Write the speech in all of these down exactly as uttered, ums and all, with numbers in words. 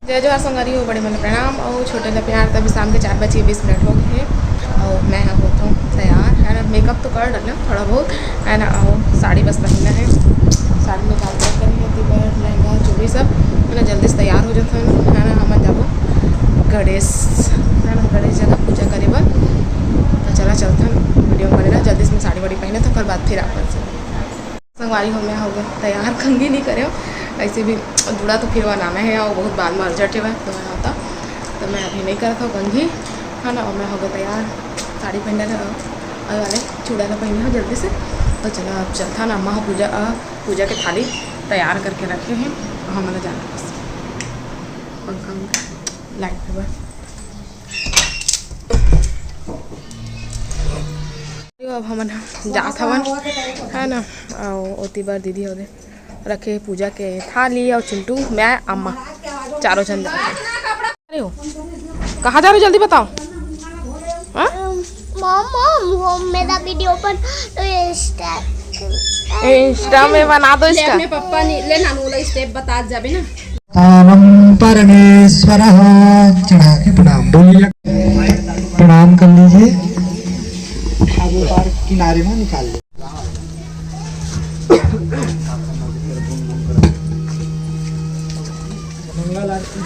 जय जोहार संगवारी हो, बड़े मन ल प्रणाम अउ छोटे ल प्यार। तभी शाम के चार बज के बीस मिनट हो गए हे अउ मैं ह होत हूँ तैयार, है ना। मेकअप तो कर डाले हूँ थोड़ा बहुत, है ना। अउ साड़ी बस पहनना है, साड़ी में काम कर करी है, तेकर लहंगा चूड़ी सब, है ना। जल्दी से तैयार हो जाता है ना, है ना। हमन जाबो गणेश, है ना, गणेश जगह पूजा करे बर। तो चला चलथन, वीडियो में बने रहा। जल्दी से मैं साड़ी वाड़ी पहने तो ओकर बाद फिर आप से संगवारी हो, मैं हो गया तैयार, कंघी नहीं करे हो, ऐसे भी जूड़ा तो फिर बनाना है और बहुत बाद में अर्जेंट है, तो मैं होता, तो मैं अभी नहीं करता हूँ कंघी, है ना। और मैं हो गया तैयार, साड़ी पहन रहा और वाले चूड़ा ला पहने हो जल्दी से। तो चलो, अब चलता ना, अम्मा हो पूजा, अ, पूजा के थाली तैयार करके रखे हैं, हम लोग जाना बस पंखा वंखा लाइट पे बस। अब हमन जात हवन, है ना। अउ ओती बर दीदी हो दे रखे पूजा के थाली, अउ चिंटू, मैं, अम्मा, चारों जन जात हवन। अरे हो, कहाँ जा रहे हो? जल्दी बताओ। हाँ? मॉम, मॉम, वो मेरा वीडियो पर इंस्टा इंस्टा में बना दो ले इसका। अपने पप्पा ने, ले नानू वाला स्टेप बता जाबे ना। आनम परमेश्वर। चढ़ा के प्रणाम बोलिए, प्रणाम कर लीजिए। अब बार किनारे में निकाल ले। मंगल आरती।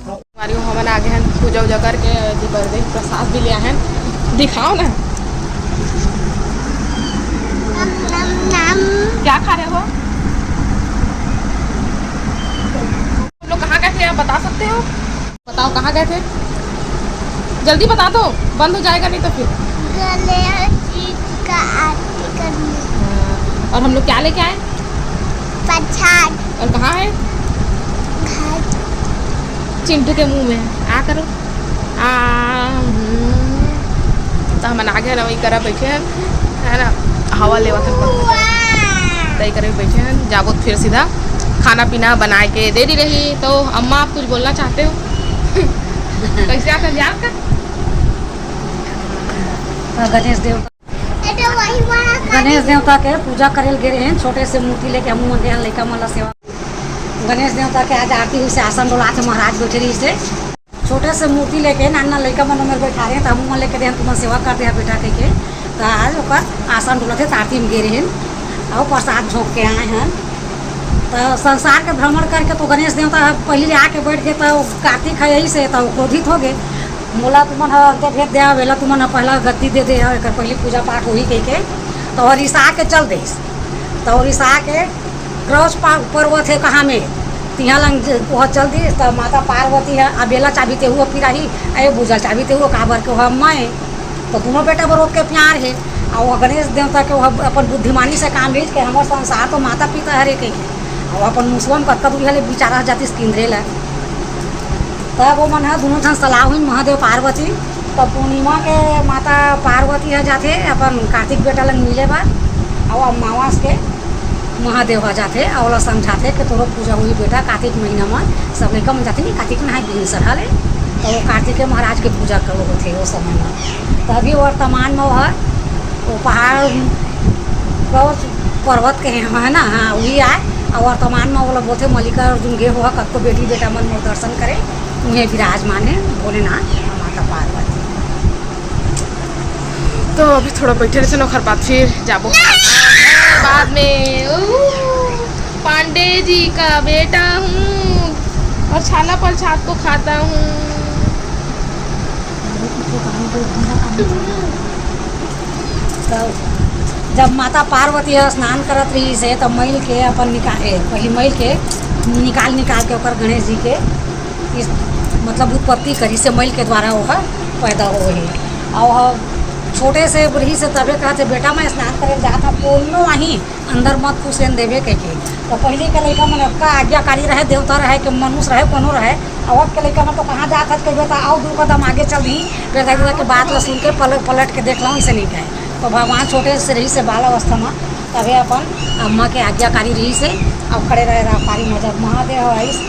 हमारी हमन आगे हैं पूजा उजा करके, जी बर्थडे प्रसाद भी ले आए हैं, दिखाओ ना। क्या खा रहे हो? हम लोग कहाँ गए थे, आप बता सकते हो? बताओ, कहाँ गए थे? जल्दी बता दो, बंद हो जाएगा नहीं तो फिर। गणेश जी का आरती करने। हाँ, और हम लोग क्या लेके आए? प्रसाद। और कहाँ है? घर। चिंटू के मुंह में। आ करो। आ, हम्म। तो हमन आगे ना, वही करा बैठे हैं, है ना, हवा लेवत हैं। तो ये करे बैठे हैं, जाबो तो फिर सीधा खाना पीना बनाए के दे दी रही। तो अम्मा, आप कुछ बोलना चाहते हो? कैसे आता यार का? गणेश देव, गणेश देवता के पूजा करे ल गे रहे हैं, छोटे से मूर्ति लेके हम मन देहन लइका मन ला सेवा। गणेश देवता के आज आरती हुई से आसन डोला थे, महाराज बैठे रही से। छोटे से मूर्ति लेके नाना लइका मन में बैठा रहे हैं, तो हम मन लेके देहन तुमन सेवा कर दे बेटा कह के। तो आज ओकर आसन डोला थे, तो आरती में गे रहे हैं और प्रसाद झोंक के आए हैं। तो संसार के भ्रमण करके तो गणेश देवता पहले आके बैठ गए, तो कार्तिक है यही से, तो क्रोधित हो गए। मोला तुमन ह अंत भेद दे, वेला तुमन ह पहला गति दे दे, एकर पहली पूजा पाठ होही कह के, तो रिसा के चल देस। तो रिसा के क्रौच पा-, पर्वत है कहाँ में, तिहाँ लंग ज-, वह चल दिस। तो माता पार्वती है, अबेला चाबी तेहू पिराही, अये बुझल चाबी तेहू काबर के वह मैं, तो दोनों बेटा बरोत के प्यार है। और वह गणेश देवता के वह अपन बुद्धिमानी से काम लीज के हमर संसार तो माता पिता हरे कह के, और अपन मुसवा में कतका दूर हले बिचारा जातिस किंदरे ला। तब वो मन ह दुनों झन सलाह हुई महादेव पार्वती। तब पूर्णिमा के माता पार्वती ह जाथे अपन कार्तिक बेटा लंग मिले बर, अउ अमावस के महादेव ह जाथे अउ ओला समझाथे कि तोरो पूजा होही बेटा, कार्तिक महीना म सब लइका मन जाथे नहीं, कार्तिक नहाय बिहन सरहा ले, तो वो कार्तिक के महाराज के पूजा करो होथे वो समय म। तो अभी वर्तमान म वो ह, वो पहाड़, वो पर्वत के है ना, हाँ, वही आय। अउ वर्तमान म ओला बोलथे मल्लिकार्जुन गे हो, कतको बेटी बेटा मन मोर दर्शन करे, उहें विराजमान है भोलेनाथ माता पार्वती। तो अभी थोड़ा बैठे रहिथन, ओखर बाद फिर जाबो। बाद में, ऊ, पांडे जी का बेटा हूँ और छाला प्रसाद को खाता हूँ। तो जब माता पार्वती ह स्नान करत रहिस हे, तब मइल के अपन निकाले, पहली मइल के निकाल, निकाल के ओकर गणेश जी के इस, मतलब उत्पत्ति करिस हे, मइल के द्वारा ओह पैदा होए हे। अउ ओह छोटे से रहिस हे तभे कहत हे, "बेटा, मैं स्नान करे जात हूँ, कोनो आही, अंदर मत घुसेन देबे," कहिके। तो पहली के लइका मन अतका आज्ञाकारी रहे, देवता रहे कि मनुष्य रहे, कोनो रहे, अउ अब के लइका मन तो कहाँ जात हस कहिबे, तो अउ दू कदम आगे चल दिही, बेटा के बात ल सुन के पलट, पलट के देख लहूँ, अइसे नहीं कहे। तो भगवान छोटे से रहिस हे बाल अवस्था में, तभे अपन अम्मा के आज्ञाकारी रहिस हे, अउ खड़े रहे रहा पारी में। जब महादेव आइस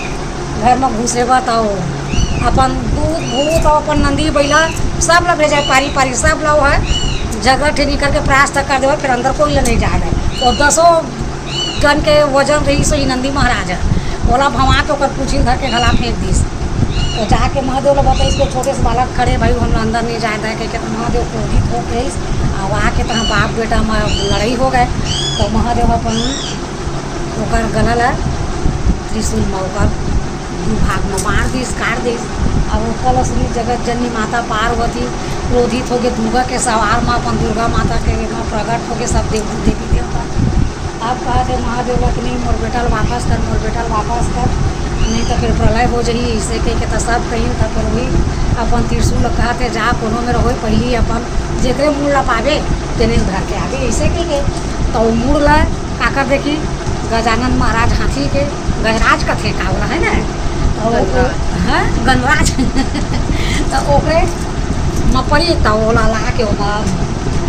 घर में घुसे बर, तो अपन दूत भूत अउ अपन नंदी बइला सब ला भेजे, पारी पारी सब ला ओहा झगरा ठेनी करके प्रायश्चित कर देवे, फिर अंदर कोई ला नहीं जाए दे। अउ दसों गन के वजन रहिस ओही नंदी महाराज ह, ओला भवा के ओकर पूछी धर के घला फेंक दिस। तो जाके महादेव ला बताइस कि छोटे से बालक खड़े, भाई, हमला अंदर नहीं जाए दे, कहिके। तो महादेव क्रोधित हो गइस, अउ आके तहाँ बाप बेटा में लड़ाई हो गए। तो महादेव अपन ओकर गला ला त्रिशूल में ओकर दू भाग में बांट दिस, काट दिस। अब ओकर ला सुनी जगत जननी माता पार्वती क्रोधित होके दुर्गा के सवार में अपन दुर्गा माता के में प्रकट होके सब देव देवी देवता। अब कहत हे महादेव ला कि नहीं, मोर बेटा ला वापस कर, मोर बेटा ला वापस कर, नहीं तो फिर प्रलय हो जाही। इसे कह के तो सब कही, तो फिर वही अपन त्रिशूल ला कहत हे, जा कोनो में रहो, पहली अपन जेकरे मुड़ ला पावे, तेने धर के आवे, इसे कह के। तो वो मुड़ ला काकर देखी, गजानन महाराज हाथी के, गजराज कथे का बोला है ना, तो वो, गजराज। हाँ, गणराज। तो ओकरे म पड़ी, तो ओला ला के ओमा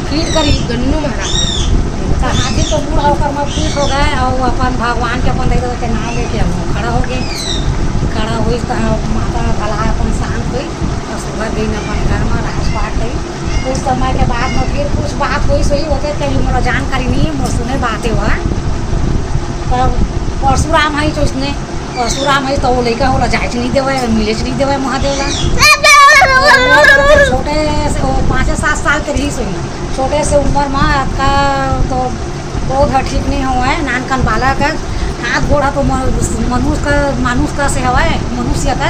फीट करी। गन्नू महाराज। तो हाथी तो बूढ़ा ओकर म फीट हो गए, और वो अपन भगवान के अपन दे के नाम लेके हम खड़ा हो गए। खड़ा हुई तो माता भला अपन शांत हुई, और सुबह दिन अपन घर में राजपाट हुई। कुछ समय के बाद में फिर कुछ बात होइस होही, ओते के मोला जानकारी नहीं है, मोर सुने बात है वह। तब परशुराम है जो उसने, परशुराम है तो वो लइका ओला जायच नहीं देवे, मिलेच नहीं देवे महादेव ला। छोटे से वो पाँचे सात साल के रहिस होही, छोटे से उम्र में अतका तो बहुत ह ठीक नहीं हुआ है, नानकन बालक है। हाथ गोड़ ह तो म-, मनुष्य का, मानुष का से हवय, मनुष्य का।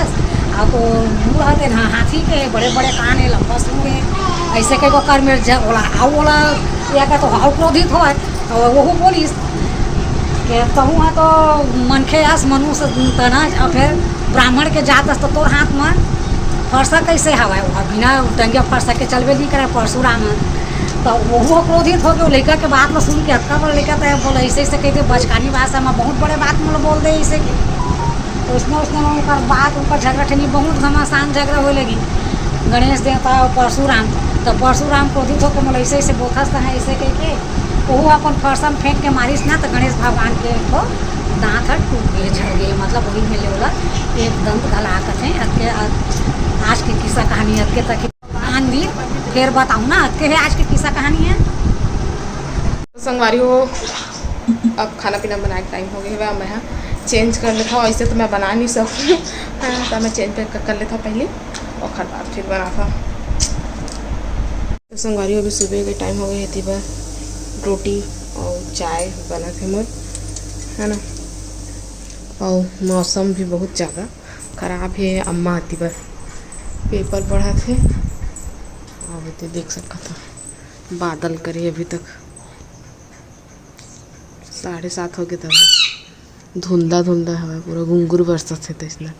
आ तो मुंह ह तेन ह हाथी के, बड़े बड़े कान है, लंबा सूंड है। ऐसे कई को कर मेर ज-, ओला, आऊ ओला, या का तो हाउ क्रोधित होय, और वहू बोलिस के तहू ह तो मनखे अस, मनुष्य तना, और फिर ब्राह्मण के जात अस, तो तोर हाथ में फरसा कैसे हवय? वो बिना टंगिया फरसा के चलबे नहीं करे परशुराम ह। तो वहू क्रोधित होके वो लइका के बात ल सुन के, अतका बड़ लइका त बोला, ऐसे ऐसे कहिके बचकानी भाषा में बहुत बड़े बात मोला बोल दे, ऐसे कि तो उसने, उसने ओकर बात, ओकर झगड़ा ठेनी, बहुत घमासान झगड़ा होए लगी गणेश देवता और परशुराम। तो परशुराम क्रोधित होके मोला ऐसे ऐसे बोथस त है, ऐसे कह के वहू अपन फरसा म फेंक के मारिस ना, तो गणेश भगवान के एक ठो दांत ह टूट गए, झड़ गए, मतलब वही में ले ओला एक दंत घला कथे। अतके आज, आज के किस्सा कहानी अतके तक। आन दिन फिर बताऊँ ना, अतके है आज के किस्सा कहानी है। तो संगवारी हो, अब खाना पीना बनाए के टाइम हो गया है, मैं चेंज कर लेता हूँ, ऐसे तो मैं बना नहीं सकती हूँ। हाँ, तो मैं चेंज कर, कर लेता हूँ पहले, ओकर बाद फिर बनाता हूँ। तो संगवारी हो, अभी सुबह के टाइम हो गए है, एती बर रोटी और चाय बनत है मोर, है ना। और मौसम भी बहुत ज़्यादा खराब है, अम्मा एती बर पेपर पढ़त है। और एती देख सकत हो, बादल करे अभी तक, साढ़े सात हो गए तब धुंधला धुंधला हवा, पूरा घुंघरू बरसत है तैसना।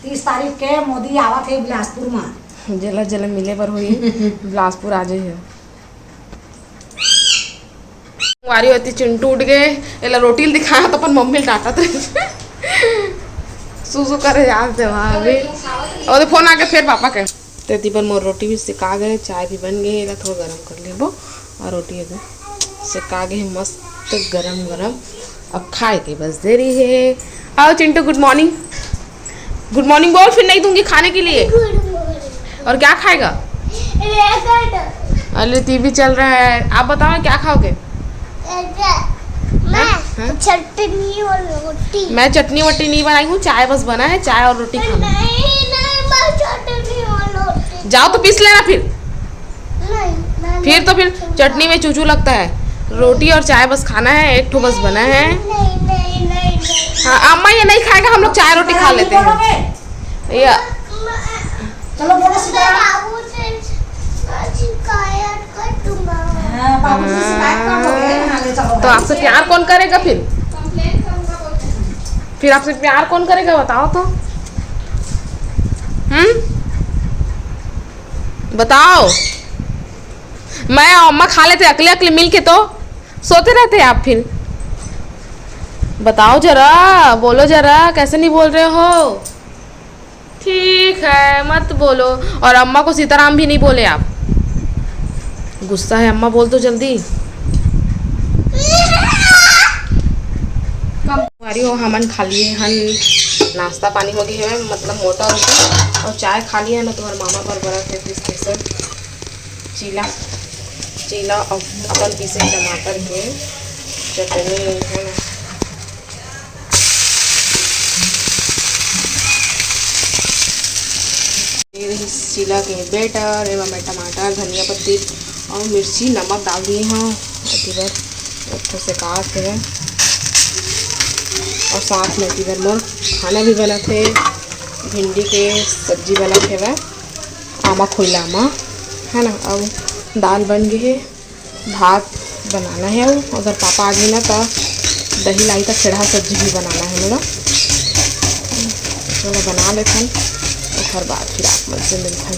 तीस तारीख के मोदी आवत हे बिलासपुर म। जेला जेला मिले बर होही, बिलासपुर आ जाइए। संगवारी हो, एती चिंटू उठ गए, एला रोटी ल दिखाया तो अपन मम्मी ल डांटत रहे। सुसु करे जात हे वहाँ अभी। और फोन आके फिर पापा के। तो एती बर मोर रोटी भी सिका गए, चाय भी बन गए, एला थोड़ा गरम कर लेबो। और रोटी एकदम सिका गए हे मस्त गरम गरम। अब खाए के बस देरी है। आओ चिंटू, गुड मॉर्निंग। गुड मॉर्निंग बोल, फिर नहीं दूंगी खाने के लिए। गुड मॉर्निंग। और क्या खाएगा? रेगड़। अरे, टीवी चल रहा है। आप बताओ, क्या खाओगे? रेगड़। मैं हाँ? हाँ? चटनी और रोटी। मैं चटनी वटनी नहीं बनाई हूँ, चाय बस बना है, चाय और रोटी खाना। नहीं, नहीं, मैं चटनी और रोटी। जाओ तो पीस लेना फिर। नहीं, मैं फिर तो फिर नहीं चटनी में चूचू लगता है। रोटी और चाय बस खाना है, एक ठो बस बना है। नहीं, नहीं, नहीं, नहीं। हाँ, अम्मा ये नहीं खाएगा, हम लोग चाय रोटी खा लेते हैं। ये चलो, बोलो सीताराम। मैं बाबू से शिकायत कर दूंगा। हाँ, बाबू से शिकायत कर दोगे? हाँ, ले चलो। तो आपसे प्यार कौन करेगा फिर? फिर आपसे प्यार कौन करेगा, बताओ तो। हम्म, बताओ। मैं और अम्मा खा लेते अकले अकले मिल के, तो सोते रहते आप फिर। बताओ जरा, बोलो जरा, कैसे नहीं बोल रहे हो? ठीक है, मत बोलो। और अम्मा को सीताराम भी नहीं बोले आप। गुस्सा है अम्मा, बोल दो जल्दी। संगवारी हो, हमन खा लिए हन, नाश्ता पानी हो गए हवे, मतलब मोटा होके, और चाय खा लिए हन, तुम्हारे मामा बर बना के फिर स्पेशल चीला, चीला और अपन पीसे टमाटर के चटनी है ना। ये रही चीला के बैटर, एमा मैं टमाटर, धनिया पत्ती और मिर्ची, नमक डाल दिए हव। एती बर एक ठो से काट के और साथ में एती बर मोर खाना भी बनत हे, भिंडी के सब्जी बनत हेवय, आमा खोइला मा, है ना। अब दाल बन गए हे, भात बनाना है। वो अगर पापा आ गए ना तो दही लाई तो खेड़हा सब्जी भी बनाना है मोला। चलो बना लेथन, ओकर बाद फिर आप मन से मिलथन।